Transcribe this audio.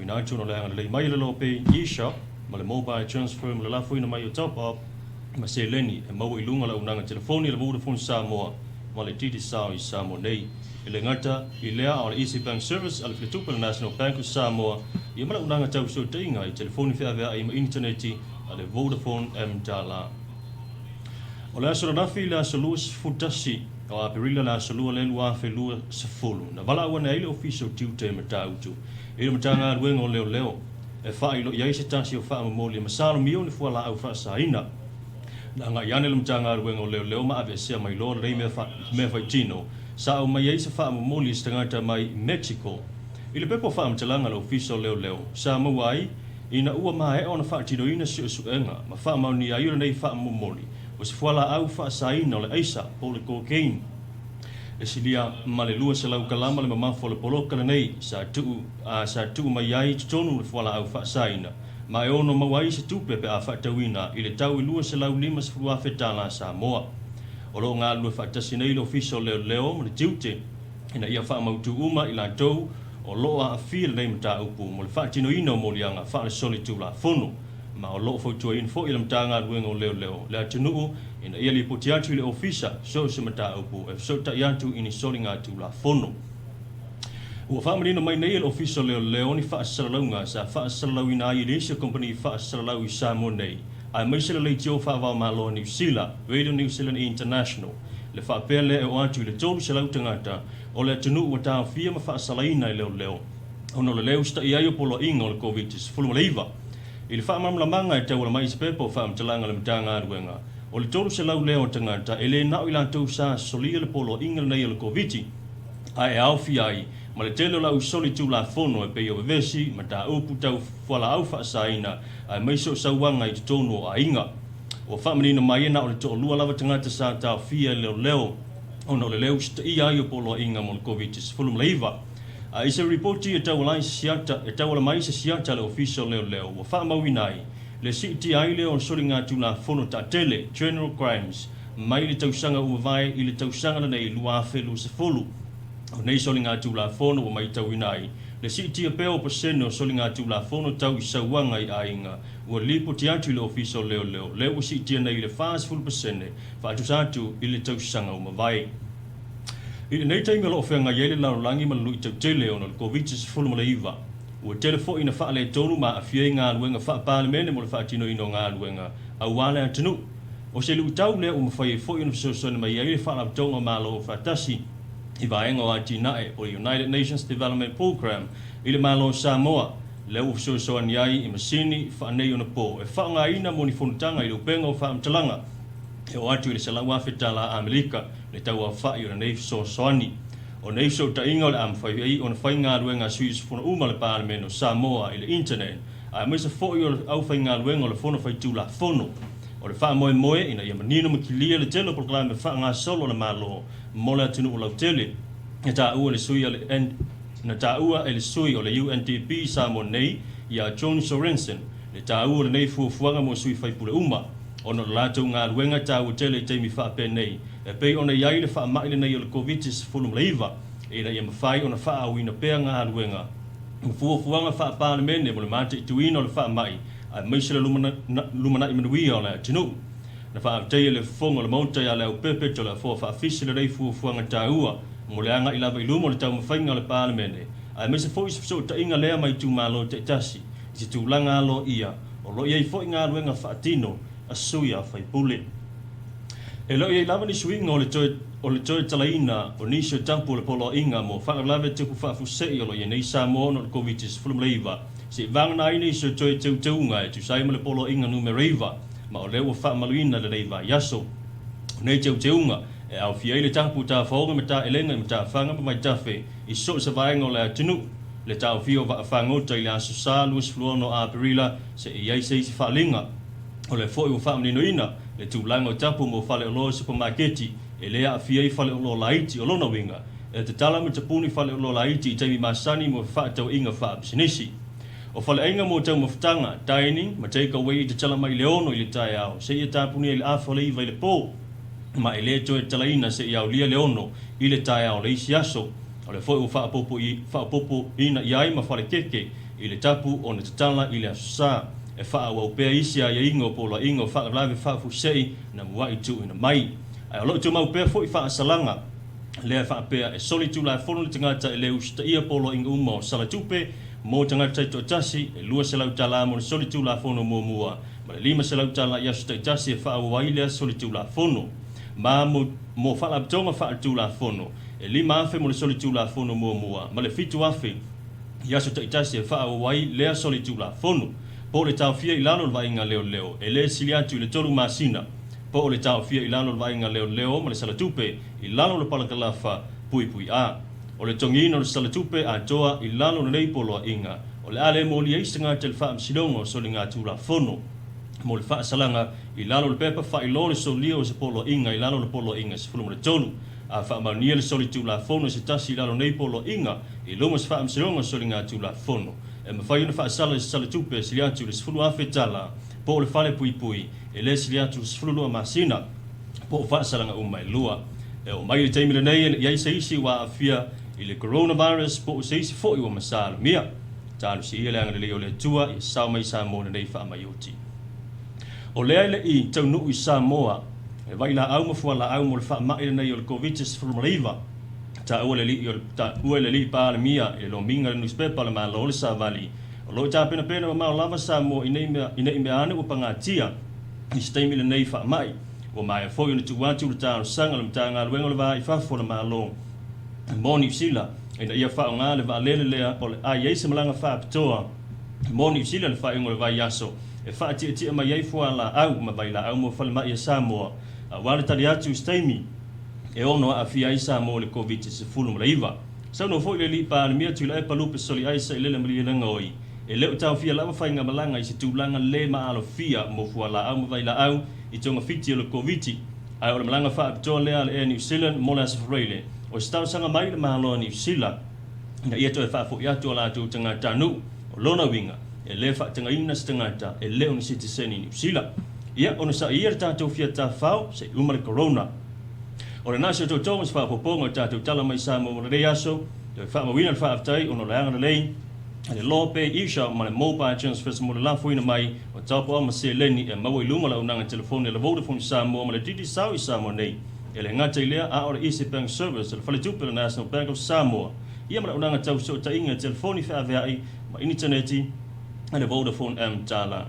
faamaloina atu ona o le agalelei mai o le Lopay e-shop ma le mobile transfer ma le lafoina mai o top up ma seleni e maua i luga o le auaunaga telefoni a le Vodafone Samoa ma le Digicel i Samoa nei. E le gata i lea a o le Easy Bank Service a le Faletupe a le National Bank of Samoa ia ma le auaunaga tau fesootaiga i telefoni feaveai ma initaneti a le Vodafone mDala. O le aso ananafi i le aso 21 o Aperila le aso 2 lea 2020, na valaau ane ai le Ofisa o Tiute i Matautu i le Matagaluega o Leoleo e faailoa ai se tasi o faamomoli e masalomia o ni fualaau faasaina. Na agai ane le Matagaluega o Leoleo ma aveesea mai loa lenei mea faitino sa aumai ai se faamomoli e se tagata mai Mexico. I le pepa o faamatalaga a le Ofisa o Leoleo, sa maua ai ina ua maea ona faatinoina suesuega ma faamaonia ai o lenei faamomoli o se fualaau faasaina o le aisa po o le cocaine. E silia ma le 200 kalama le mamafa o le poloka lenei sa tuu sa tuu mai ai i totonu o le fualaau faasaina ma e ono maua ai se tupe pe a faatauina i le tau e $250,000 tala Samoa. O lo o galulue faatasi nei le Ofisa o Leoleo ma le Tiute ina ia faamautu uma i latou o lo o aafia i lenei mataupu mo le faatinoina o moliaga faale-solitulafono ma o lo o fautuaina foi e le Matagaluega o Leoleo le atunuu ina ia lipoti atu i le Ofisa so o se mataupu e fesootai atu i ni soligatulafono. Ua faamanino mai nei e le Ofisa o Leoleo ni faasalalauga sa faasalalauina ai e le isi o kamupani faasalalau i Samoa nei, aemaise le leitio faava-o-Malo a Niu Sila, Radio New Zealand International, le faapea lea e oo atu i le 300 tagata o le atunuu ua taofia ma faasalaina e leoleo ona o le le usitaia ai o poloaiga o le Koviti-19. I le faamalamalamaga e tauala mai i se pepa o faamatalaga a le Matagaluega, o le 300 lea o tagata e le na o i latou sa solia le poloaiga lenei o le Koviti, ae aofia ai ma le tele o le ausoli Tulafono e pei o vevesi, mataupu tau fualaau faasaina aemaise o sauaga i totonu o aiga. Ua faamanino mai e na o le toalua lava tagata sa taofia e leoleo ona o le le usitaia ai o poloaiga mo le Koviti-19. A i se ripoti e tauala ai se siata, e tauala mai se siata a le Ofisa o Leoleo ua faamauina ai le siitia ai lea o le soligatulafono taatele, General Crimes, mai le tausaga ua mavae i le tausaga lenei 2020. O nei soligatulafono ua maitauina ai le siitia pea o pasene o soligatulafono tau i sauaga i aiga ua lipoti atu i le Ofisa o Leoleo lea ua siitia nei i le 40% faatusa atu i le tausaga ua mavae. I lenei taimi o lo o feagai ai le lalolagi ma le luitau tele ona o le Koviti-19, ua tele foi ina faaletonu ma aafia ai galuega faa-Palemene mo le faatinoina o galuega aua le atunuu. O se luitau lea ua mafai ai foi ona fesoasoani mai ai le Faalapotopotoga o Malo Afaatasi i vaega o atinae o le United Nations Development Programme i le Malo o Samoa, lea ua fesoasoani ai i masini faaneionapo e faaaogaina mo ni fonotaga i le upega o faamatalaga e oo atu i le $100,000 Amerika le tauaofa'i o lenei fesoasoani. O nei fesootaiga o le a mafai ai ona fai galuega a sui usufono uma o le Palemene o Samoa i le internet, aemaise foi o le aufaigaluega o le Fono Faitulafono. O le faamoemoe ina ia manino ma kilia le tele o polokalame faagasolo a le Malo mo le atunuu lautele, na taua e le sui a le na taua e le sui o le UNDP i Samoa nei ia John Sorensen le taua o lenei fuafuaga mo sui faipule uma ona o le latou galuega taua tele i taimi faapenei e pei ona i ai le faamai lenei o le Koviti-19 ina ia mafai ona faaauina pea galuega ma fuafuaga faa-Palemene mo le mataituina o le faamai aemaise le lumanai manuia o le atunuu. Na faafetaia le fofoga o le Maota ia Leaupepe Toleafoa Faafisi lenei fuafuaga taua mo le agai lava i luma o le taumafaiga o le Palemene aemaise foi se fesootaiga lea ma itumalo taitasi i se tulaga aloaia o lo o i ai foi galuega faatino a sui a faipule. E le o i ai lava ni suiga o le toe o le toe talaina o nisi o tapu o le poloaiga mo faalavelave tupu faafuasei o lo o i ai nei i Samoa ona o le Koviti-19, se i vagana ai nisi o toe teuteuga e tusa ai ma le poloaiga numera 9, ma o lea ua faamaluina lenei vaiaso. O nei teuteuga e aofia ai le tapu tafaoga ma taelega i matafaga ma vaitafe i so o se vaega o le atunuu, le taofia o vaafagota i le Aso Sa 26 Aperila se i ai se isi faaaliga. O lea foi ua faamaninoina le tulaga o tapu mo faleoloa supamaketi e le aafia ai faleoloa laiti. O lona uiga, e tatala ma tapuni faleoloa laiti i taimi masani mo fefaatauaiga faapisinisi. O faleaiga mo taumafataga, dining, ma take away e tatala mai i le 6 i le taeao seia tapunia i le afa o le 9 i le po, ma e le toe tatalaina seia aulia le 6 i le taeao o le isi aso. O lea foi ua faaopoopoina i ai ma falekeke. i le tapu ona tatala i le Aso Sa. E faaauau pea isi aiaiga o poloaiga o faalavelave faafuasei na mua'i tuuina mai. Ae o lo o tumau pea foi faasalaga lea e faapea e soli tulafono le tagata e le usitaia poloaiga uma o sala tupe mo tagata taitoatasi, e $200 tala mo le soli tulafono muamua ma le $500 tala i aso taitasi e faaauau ai lea soli tulafono. Ma mo faalapotopotoga faaletulafono, e $5,000 mo le soli tulafono muamua ma le $7,000 i aso taitasi e faaauau ai lea soli tulafono. Po o le taofia i lalo o le vaaiga leoleo e le sili atu i le 3 masina, po o le taofia i lalo o le vaaiga leoleo ma le salatupe i lalo o le palakalafa puipui A. O le togiina o le salatupe atoa i lalo o lenei poloaiga, o le a le molia ai se tagata i le Faamasinoga o Soligatulafono mo le faasalaga i lalo o le pepa faailoa le solia o se poloaiga i lalo o le Poloaiga 13. A faamaonia le solitulafono se tasi i lalo o nei poloaiga i luma o se Faamasinoga o Soligatulafono, e mafai ona faasala i se salatupe e sili atu i le $10,000 po o le fale puipui e le sili atu i le 12 masina po o faasalaga uma e lua. E oo mai i le taimi lenei e le i ai se isi ua aafia i le coronavirus po o se isi foi ua masalomia. Talosia le agalelei o le Atua ia sao mai Samoa lenei faamaioti. O lea e le i taunuu i Samoa e vailaau ma fualaau mo le faamai lenei o le Koviti-19. Taua le alii o le taua e le alii Palemia i le lomiga i le nusipepa a le Malo le savali. O lo o tapenapena mamao lava Samoa i nei mea ina i mea ane ua pagatia i se taimi lenei faamai. Ua maea foi ona tuu atu le talosaga a le Matagaluega o le Va i Fafo a le Malo mo Niu Sila ina ia faaaoga le vaalele lea o le a i ai se malaga faapitoa mo Niu Sila i le faaiuga o le vaiaso e faatiatia mai ai fualaau ma vailaau mo falemai a Samoa aua le tali atu i se taimi e ono aafia ai Samoa i le Koviti-19. Saunoa foi le Alii Palemia Tuilaepa Lupe Soliai Sailele Malielegaoi, e le o taofia lava faigamalaga i se tulaga le maalofia mo fualaau ma vailaau i togafiti o le Koviti, ae o le malaga faapitoa lea a le Air New Zealand mo le Aso Faraile, o se talosaga mai i le Malo o Niu Sila ina ia toe faafoi atu a latou tagatanuu. O lona uiga, e le faatagaina se tagata e le o ni sitiseni Niu Sila. Ia onosai ia le tatou fia tafao se i uma le Corona. O lena se otootoga ma se faaopoopoga o le tatou tala mai Samoa mo lenei aso, toe faamauina le faafetai ona o le agalelei a le Lope, eShop ma le Mobile Transfers mo le lafoina mai o taopaoa ma seleni e maua i luga o le auaunaga telefoni a le Vodafone Samoa ma le Digicel i Samoa nei. E le gata i lea, a o le Easy Bank Service a le Faletupe o le National Bank of Samoa ia ma le auaunaga tau fesootaiga telefoni feaveai ma initaneti a le Vodafone M-Tala.